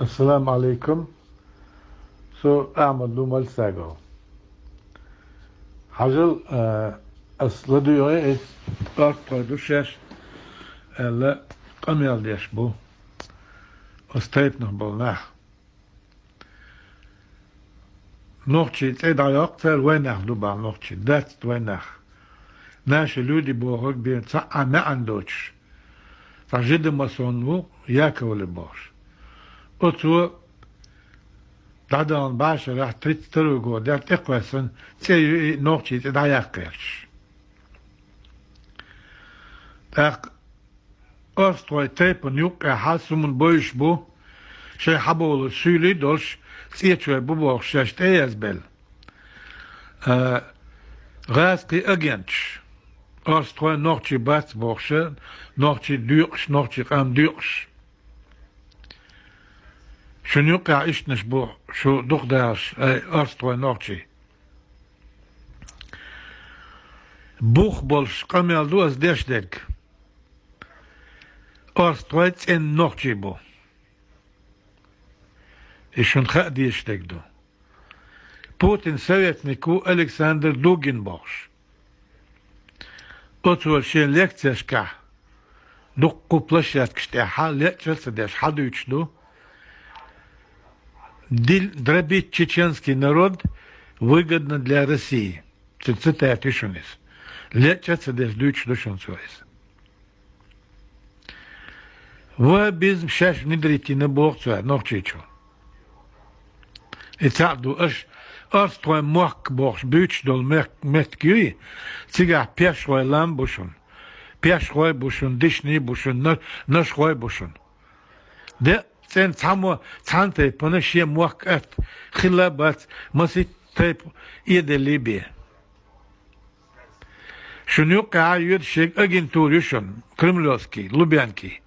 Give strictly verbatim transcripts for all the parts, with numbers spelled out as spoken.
Ассаламу алейкум. Со Ахьмад ду Малсагов. Хьажал, э, ас ладугӀе эс орстхой ду шаьш, аьлла, къамел деш бу ас тайпанах бола нах. Нохчий цӀе дӀайоккху цара, вайнах ду бахьа нохчий, дац вайнах. Наши люди бохург бен цхьа а маьӀан доцуш. Цхьа жида масон ву, Яковлев бохуш. Оцо дӀадална башарахь тридцать второй годехь тӀекхоьссина цӀе ю и нохчий цӀе дӀаяккха гӀерташ. ТӀаккха орстхой тайпана юккъехьа суман бойуш бу, шайн хьаболу суьйлий долуш, цӀечой бу бохуш шаьш тӀеязбелла. А, гӀазкхий агенташ, орстхой нохчий бац бохуша, нохчий доькъуш, нохчий къам доькъуш. Шуна юккъехь ишттанаш бу шу дукхадалаш, ай, орстхой нохчий. Бух болуш къамел ду ас деш дерг. Орстхой цӀена нохчий бу. И шуна хаа дезаш дерг ду. Путин советник ву Александр Дугин бохуш. Оцо шен лекцешкахь дуккха площадкаш тӀехьа лечкъа а ца деш хьадуьйцуш ду. Дил-, дробить чеченский народ выгодно для России. Цу цитата ю шуна иза. Лечкъа а ца деш дуьйцуш ду шуна цо иза. Ваххабизм шаьш внедрить йина боху цара Нохчийчу. И цхьаъ ду, аша орстхой мохк бохуш буьйцуш долу мехк-, меттиг юй, цигахь пешхой лам бу шуна. Пешхой бу шуна, дишний бу шуна, на-, нашхой бу шуна. Де, цӀена цхьаммо, цхьана тайпана шен мохк атта хилла а бац, масийтта тайпа эделлий бен. Шуна юккъехьа йоьдуш ерг агентура ю шуна, кремлевский, Лубянкин.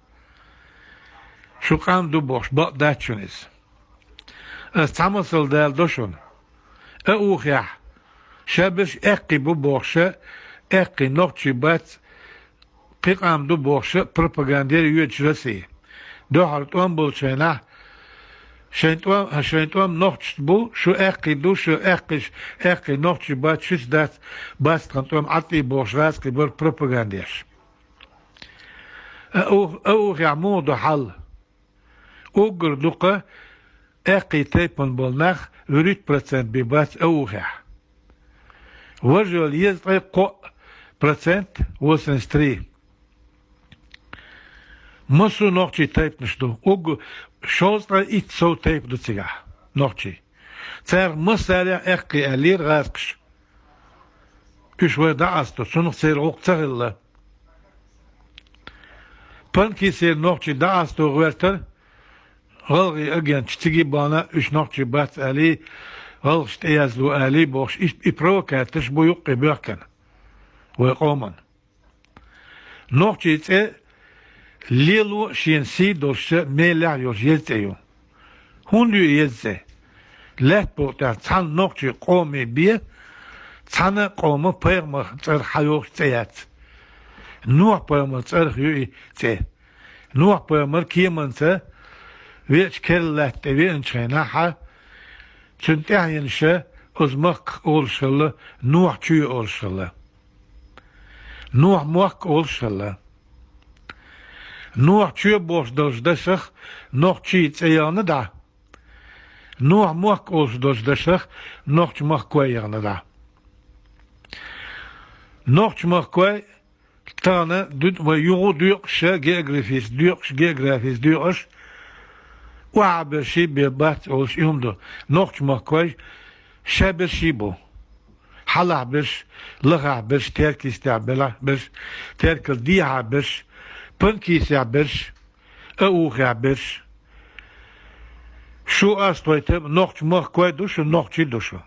Шу къам ду бохуш, бакъ дац шуна иза. Ас цхьа масал дала до шуна. Аухехь, ша берш аьккхий бу бохуша, аьккхий нохчий бац, кхин къам ду бохуша пропагандера йоьдуш Россия. Дуьххьара тӀом болчу хенахь, шайн тӀом, шайн тӀом нохчашца бу, шу аьккхий ду, шу аьккхиш, аьккхий нохчий бац, шуьца дац, бац тхан тӀом, Ӏад тӀе бохуш гӀазкхий бара пропагандеш. Ау-, Аухехь муха ду хьал? Уггар дукха аьккхий тайпана болу нах вуьрхӀитта процент бен бац Аухехь. Важа йолу езткъе кхоъ процент, восемьдесят три. Массо а нохчий тайпанаш ду, уггар шовзткъе итт сов тайпа ду цигахь, нохчий. Царах массарех аьккхий аьллера гӀазкхаша. Уьш вай дӀакъасто, цунах церан гӀуллакх ца хилла. Панкисера нохчий дӀакъасто гӀоьртара, гӀалгӀайн агенташ цига а бахна, уьш нохчий бац алий, гӀалгӀашна тӀеяздо алий бохуш, и, и провокаторш бу юккъе боьхкина вай къоман. Нохчий цӀе лело а шена сий долуш а, мелехь а йолуш еза цӀе ю. ХӀунда ю и еза цӀе? Лаьтта букъа тӀехь цхьана нохчийн къоме бен, цхьана а къоман пайхамар цӀарах хьайогӀуш цӀе яц. Нохь-пайхамар цӀарах ю и цӀе. Нохь-пайхамар кеманца веача керла латта тӀе веанчу хенахь, цуьнан тӀаьхьенаша оцу махках олуш хилла, Нохь-чоь олуш хилла. Нохь-мохк олуш хилла. Нохь-чоь бохуш долчу дашах нохчий цӀе яхна дӀа. Нохь-мохк олуш долчу дашах нохчмахкой яхна дӀа. Нохчмахкой тахана ду-, вай юха доькъуш, географица доькъуш, географица доькъуш, охьаберший бен бац олуш и хӀума ду. Нохчмахкой шаберший бу. Хьалахь берш, лахахь берш, Теркйистехь белахь берш, Теркал дехьа берш, Панкисехь берш, Аухехь берш. Шу ас тхойтам нохчмахкой ду шу, нохчий ду шу.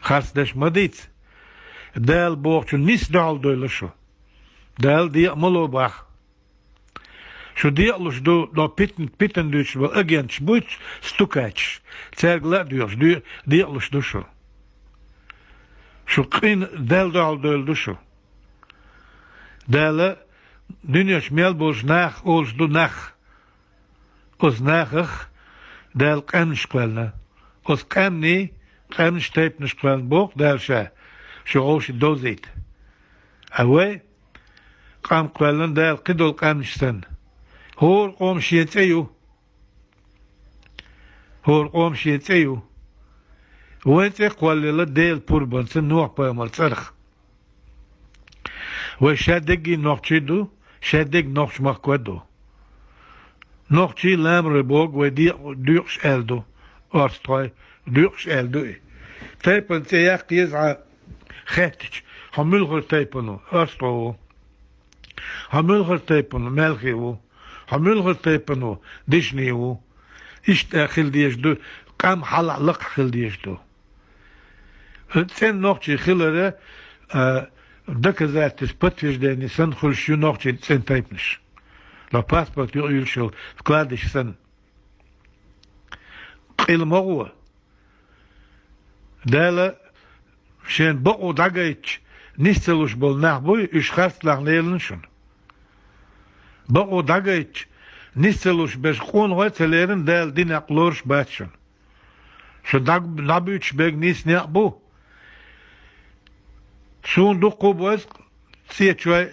Харцдерш ма дийца. Дала бохучун нийса дуьхьал дойла шу. Дала декъа ма ло бах. Шу декъалуш ду, но питан, питан дуьйцуш болу агенташ буьйцу стукачаш. Цаьрга ла а доьхуш, дуьй-, декъалуш ду шу. Шу къин Дала дуьхьал дойла ду шу. Дала дуьненаш мел болуш нах олуш ду нах. Оцу нахах Дала къаьмнаш кхоьллина. Оцу къаьмнийн, къаьмнаш, тайпанаш кхоьллина боху Дала Ша, шу гӀовши довзийта. Ткъа вай къам кхоьллина Дала кхидолу къаьмнаш санна. ХӀора къоман шен цӀе ю. ХӀора къоман шен цӀе ю. Вайн цӀе кхоллаелла Делан пурбанца Нохь-пайхамар цӀарах. Вай шадерриг а нохчий ду, шадерриг а нохч-махко ду. Нохчий, ламарой бохург вай де-, доькъуш аьлла ду, орстхой, доькъуш аьлла ду и. Тайпана цӀе яккха еза хьан хаьттича, хьо муьлхара тайпана ву? Орстхо ву. Хьо муьлхара тайпана ву? Маьлхи ву. Хьо муьлхара тайпана ву? Дишни ву. Иштта хила дезаш ду, къам хьалха лакхахь хила дезаш ду. ЦӀена нохчий хиларан, а, доказательство, подтверждение санна хуьлуш ю нохчийн цӀена тайпанаш. Но паспорт юкъа юьллуш йолу вкладыш санна. Къила ма гӀо. Дала шен бакъо дӀагайтича, нис ца луш болу нах буй, уьш харцлахь лелина шуна. Бакъо дӀагайтича, нис ца луш берш къонахой а ца лерина, Дала динехь лоруш бац шуна. Шу дӀа-, дӀабуьйцуш берг нийса некъ бу. Суна дуккха а бу иза, цӀечой,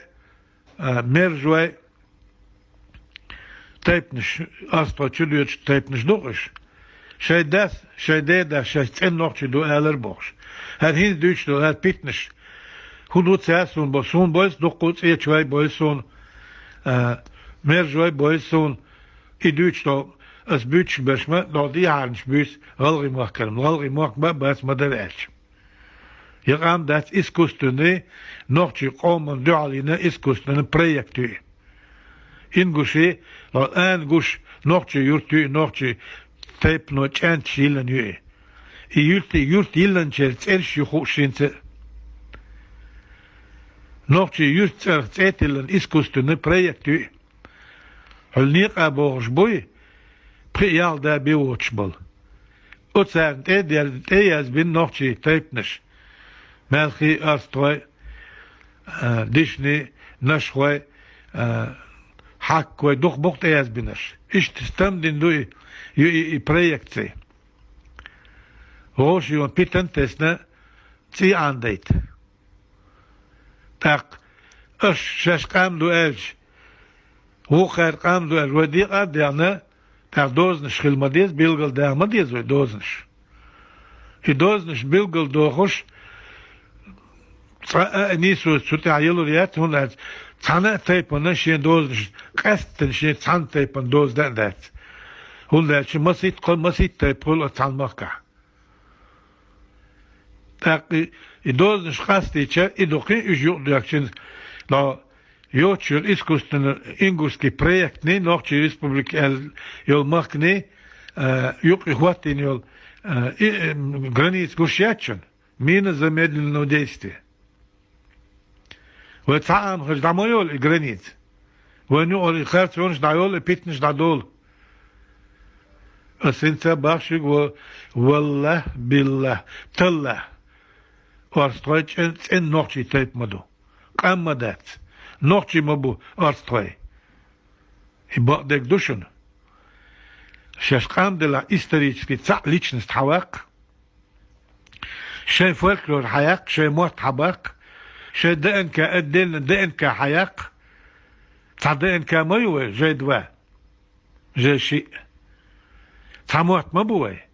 а, мержой, тайпанаш, орстхой чудоьдуш тайпанаш ду-кх уьш. Шайн дас, шайн ден дас, шаьш цӀена нохчий ду алар бохуш. ХӀара хӀинца дуьйцуш ду, хӀара питанаш. ХӀун ду цара суна бо-, суна бойса дуккха а цӀечой бойса суна, а, мержой бойса суна. И дуьйцуш до, ас буьйцуш берш ма, до дехьарнаш буьйса гӀалгӀай махкара. ГӀалгӀай мохк бан бац ма дара аьлча. Я къам дац искусственный, нохчийн къоман дуьхьал йина искусственный проект ю и. Ингуши, ан гуш, нохчийн юрт ю и, нохчийн тайпано чӀаьнташ йиллина ю и. И юрт, юрт йиллинчеран цӀераш ю хууш хӀинца а. Нохчийн юрт цӀарах цӀе тиллина искусственный проект ю и. Хьуьлла некъа бохуш буй, пхи а ялх да бен воцуш болу. Оцарна тӀе а дер-, тӀе а язбина нохчийн тайпанаш. Маьлхий, орстхой, а, дишни, нашхой, а, хьаккой, дукха бу-кх тӀеязбинарш. Иштта стам дина ду и, ю и, и проекций. ВӀашагӀ йолу питана тесна цӀий Ӏандайта. ТӀаккха аша шаьш къам ду аьлча, вукхара къам ду аьлча, вай декъа а даьхна, тӀаккха дозанаш хила ма деза, билгалдаха ма деза вай дозанаш. И дозанаш билгалдохуш, цкъа а нийсо цу тӀехь ялур яц, хӀунда аьлча цхьана а тайпана шен дозанаш, къаьсттина шен цхьана тайпана доза дан а дац. ХӀунда аьлча масийтта кхо-, масийтта тайпа хуьлу оцу цхьана махкахь. ТӀаккха и, и дозанаш къастийча, и ду-кх и уьш юкъадоьгӀчун, но йоцуш йолу искусственный ингушский проектний, Нохчийн республика аьлла йолу махканий, а, юкъа хӀоттийна йолу, а, и, э, граница гуш яц шуна? Мина замедленного действия. Вай цхьа Ӏамхаш дӀа ма йолу и граница. Вайн юкъара и харцонаш дӀайолу, и питанаш дӀадолу. Ас хӀинца бах шуьга, ва-, валлахӀ, биллахӀ, таллахӀ, орстхой чӀен-, цӀена нохчийн тайпа ма ду. Къам ма дац. Нохчий ма бу орстхой. И бакъдерг ду шуна. Шаьш къам делахь, исторически цхьаъ личность хьаваккха. Шайн фольклор хьаяккха, шайн мотт хьабаккха, шайн ДНК, отдельно ДНК хьаяккха. Цхьа ДНК ма ю вай, жэ два, жэ шиъ. Цхьа мотт ма бу вай.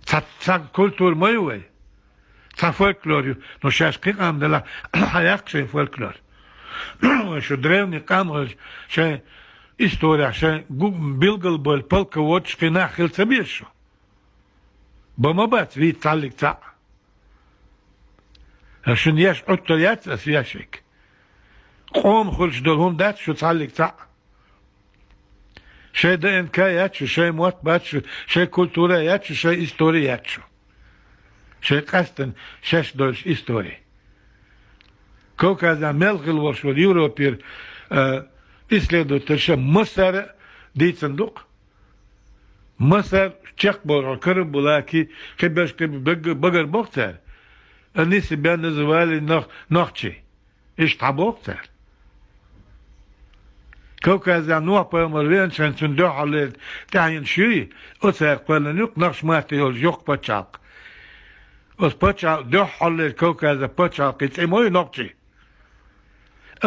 Цхьа, цхьа культура ма ю вай. Цхьа фольклор ю. Ну, шаьш кхин къам делахь, хьаяккха шайн фольклор. Вай шу древний къам хилча, шайн история, шайн гу-, билгалбойла полководцаш кхин нах хила ца беза шу. Бан ма бац вийца цхьаллиг цхьаъ. Ас шуна еш Ӏуттар яц ас ешшиг. Къоман хуьлуш долу хӀума дац шу цхьаллиг цхьаъ. Шайн ДНК яц шу, шайн мотт бац шу, шайн культура яц шу, шайн истори яц шу. Шайн къаьстина шаьш долуш истори. Кавказан мел хила волуш волу Европера, а, исследовательша массара а дийцина ду-кх. Масар чекхболу карабулаки, кхиберш кхиб-, бег-, багар боху цара. Они себя называли нах-, нохчи. Иштта хьан боху цара? Кавказехь Нохь-пайхамар веанчхьана цунна дуьххьарлера тӀаьхьенаш юй, оцара кхоьллина ю-кх нохчийн матте йолчу йоккха пачхьалкх. Оцу пачхьалкх дуьххьарлера Кавказан пачхьалкхийн цӀе ма ю нохчийн.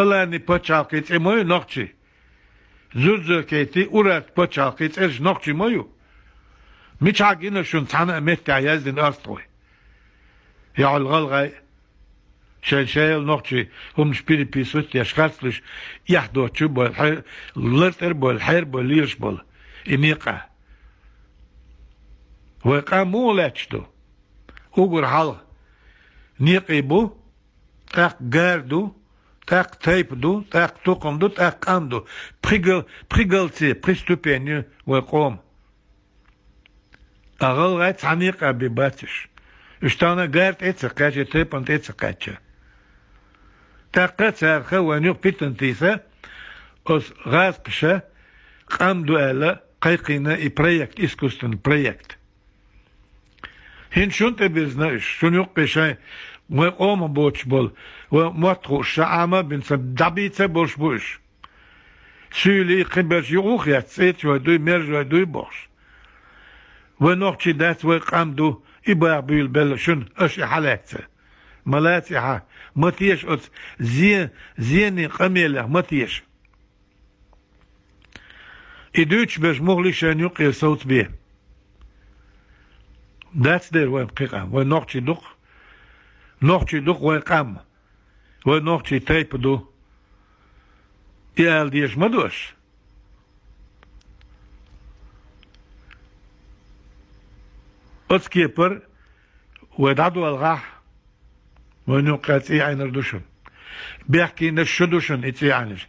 Аланийн пачхьалкхийн цӀе ма ю нохчийн. Зурзо-Кетийн, Урартан пачхьалкхийн цӀераш нохчийн ма ю. Мичахь гина шуна цхьана а меттехь яздина орстхой? Я хьал гӀалгӀай, шайн шайла нохчийн хӀуманаш переписывать деш, харцлуьйш, эхь доцуш болу, хье-, лартӀера болу, хьера болу, лелаш болу и некъа. Вай къам муха лаьтташ ду? Уггар хьалха некъий бу, тӀаккха гар ду, тӀаккха тайпа ду, тӀаккха тукхам ду, тӀаккха къам ду. Пхи гал-, пхи галце, пхи ступень ю вай къоман. А гӀалгӀай цхьа некъа бен бац уьш. Уьш тахана гар тӀе а ца кхаьчна, тайпана тӀе а ца кхаьчна. ТӀаккха царах вайна юха питана тийса, оцу гӀазкхаша къам ду аьлла кхайкхийна и проект, искусственный проект. ХӀинца шуна тӀе бирзина уьш, шуна юккъе шайн, вай къомах боцуш болу, вай мотт хууш, ша Ӏама а бина, сан дӀабийца а болуш бу уьш. Суьйлий, кхин берш юха а хецна, цӀечой дуй, мержой дуй бохуш. Вай нохчий дац, вай къам ду, и баха буьйлабелла шуна, аша и хьалаьцна. Ма лаца и хьа, ма теша оцу зе-, зенийн къамелех, ма теша. И дуьйцуш берш муххале шайна юккъера совцабе. Дац дера вайн кхин къам, вай нохчий ду-кх. Нохчий ду-кх вайн къам. Вай нохчийн тайпа ду. И ала дезаш ма ду аш. Оцу кепара вай дӀадолахь, вайна юккъехь цӀий Ӏийнарг ду шуна. Бехкенаш шу ду шуна и цӀий Ӏийнарш.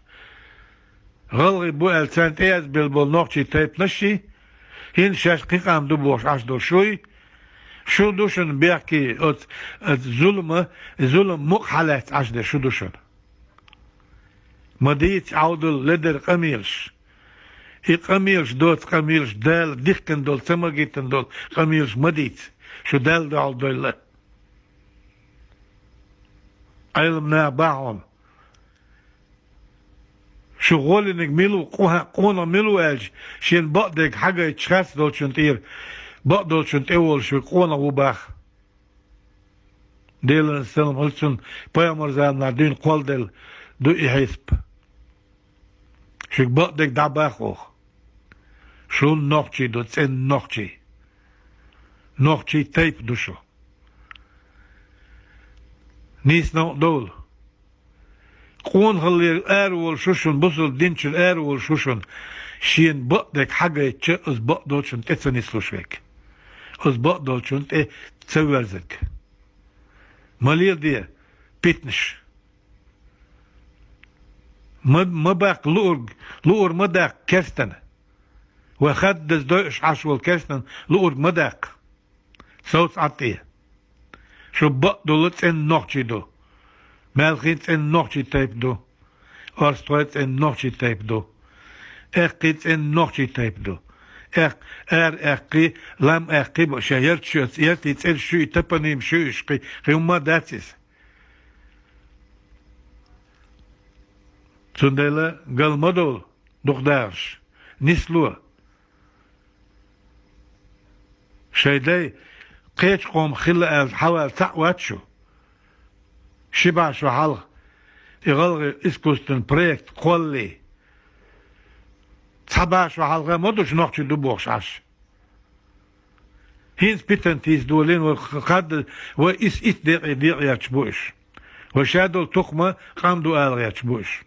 ГӀалгӀай бу аьлла царна тӀеязбелла болу нохчийн тайпанаш ший, хӀинца шаьш кхин къам ду бохуш Ӏаш долу шуй, шу ду шуна бехке оцу, оцу зулама, и зулам мукъа хьалаьцна Ӏаш дерг шу ду шуна. Ма дийца Ӏовдал ледара къамелаш. И къамелаш доцу къамелаш, Дала дихкина долу, ца магийтина долу къамелаш ма дийца. Шу Далла дуьхьал дойла. Ӏелам наха бахьана. Шу гӀолиниг мила ву, къу-, къонах мила ву аьлча, шена бакъдерг хьагайтча харц долчун тӀера, бакъдолчун тӀе волуш верг къонах ву баха. Делан салам хуьлда цунна, пайхамар заманахь дуьйна кхолладелла ду и хьесап. Шуьга бакъдерг дӀабаха оха. Шун нохчий ду, цӀен нохчий. Нохчий тайпа ду шу. Нийса новкъа довла. Къонахаллера ара волуш ву шуна, бусалба динчуьра ара волуш ву шуна. Шена бакъдерг хьагайтча, оцу бакъдолчун тӀе ца нислуш верг. Оцу бакъдолчун тӀе ца воьрзарг. Ма леладе питанаш. Ма, ма баккха луург, луур ма даккха керстана. Вай хаддаза дойуш Ӏаш волу керстан луург ма даккха. Совца Ӏад тӀе. Шу бакъдолу цӀен нохчий ду. Маьлхий цӀен нохчий тайпа ду. Орстхой цӀен нохчий тайпа ду. Аьккхий цӀен нохчий тайпа ду. Аьккх-, ара аьккхий, лам аьккхий бу, шайн ярташ ю, яртийн цӀераш ю, и топоним шу ю, кхин, кхин хӀумма дац иза. Цундела гал ма довла, дукха дахарш. Нисло. Шайн дай кхечу къомах хилла аьлла, хьаваьлла цхьаъ вац шу. Ши бӀе шо хьалха и гӀалгӀай искусственный проект кхоллале. Цхьа бӀе шо хьалха ма ду шу нохчий ду бохуш Ӏаш. ХӀинца питана тийса долийна вай х-, хадда, вай ис-, итт декъе декъа гӀерташ бу уьш. Вай ша долу тукхама къам ду ала гӀерташ бу уьш.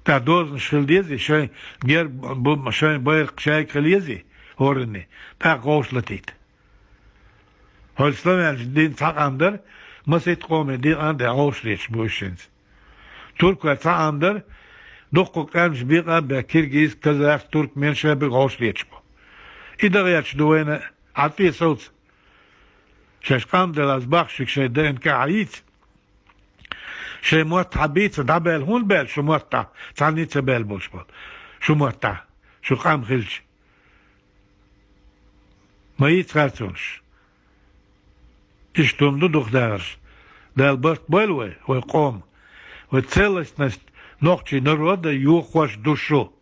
ТӀаккха дозанаш хила дезий, шайн герб бу, шайн байракх шайга хила езий, хӀоранний, тӀаккха гӀовш латийта. ХӀара славянаш дина цхьа къам дара, масийтта къоме декъан а даьлла гӀовш леташ бу уьш хӀинца. Туркой цхьа къам дара, дуккха къаьмнаш бекъа а баьлла, киргиз, казах, туркмен, шабиг гӀовш леташ бу. И дан гӀерташ ду вайна, Ӏад тӀе совца. Шаьш къам делла аз бахчаниг шайн ДНК хьайийца. Шайн мотт хьабийца, дӀабаьлла хӀунда баьлла шу маттахь, цхьанний ца баьлла болуш болу. Шу маттахь, шу къам хилча. Ма йийца харцонаш. Иштта хӀума ду дукха дахарш. Дала барт бойла вай, вай къоман. Вай целостность Нохчий народа юхаш ду шу.